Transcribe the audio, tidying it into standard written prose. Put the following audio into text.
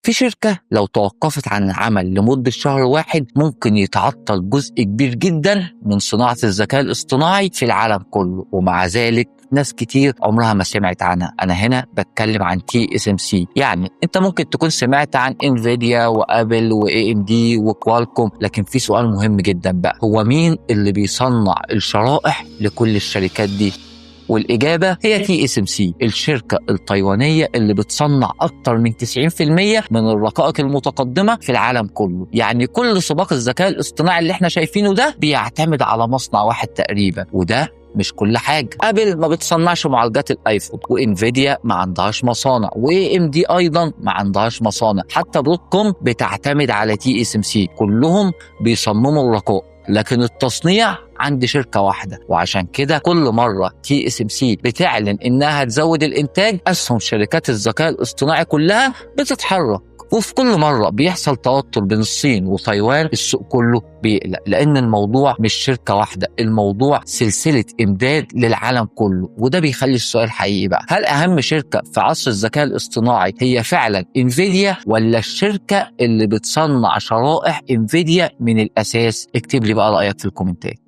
في شركة لو توقفت عن العمل لمدة شهر واحد ممكن يتعطل جزء كبير جدا من صناعة الذكاء الاصطناعي في العالم كله، ومع ذلك ناس كتير عمرها ما سمعت عنها. انا هنا بتكلم عن TSMC. يعني انت ممكن تكون سمعت عن انفيديا وابل و AMD وكوالكوم، لكن في سؤال مهم جدا بقى، هو مين اللي بيصنع الشرائح لكل الشركات دي؟ والإجابة هي TSMC، الشركة التايوانية اللي بتصنع أكتر من 90% من الرقائق المتقدمة في العالم كله. يعني كل سباق الذكاء الاصطناعي اللي احنا شايفينه ده بيعتمد على مصنع واحد تقريبا. وده مش كل حاجة. ابل ما بتصنعش معالجات الايفون، وانفيديا ما عندهاش مصانع، و AMD ايضا ما عندهاش مصانع، حتى برودكوم بتعتمد على TSMC. كلهم بيصمموا الرقائق، لكن التصنيع عند شركة واحدة. وعشان كده كل مرة TSMC بتعلن انها تزود الانتاج، اسهم شركات الذكاء الاصطناعي كلها بتتحرك. وفي كل مرة بيحصل توتر بين الصين وتايوان السوق كله بيقلق، لأن الموضوع مش شركة واحدة، الموضوع سلسلة إمداد للعالم كله. وده بيخلي السؤال حقيقي بقى، هل أهم شركة في عصر الذكاء الاصطناعي هي فعلا انفيديا، ولا الشركة اللي بتصنع شرائح انفيديا من الأساس؟ اكتب لي بقى رأيك في الكومنتات.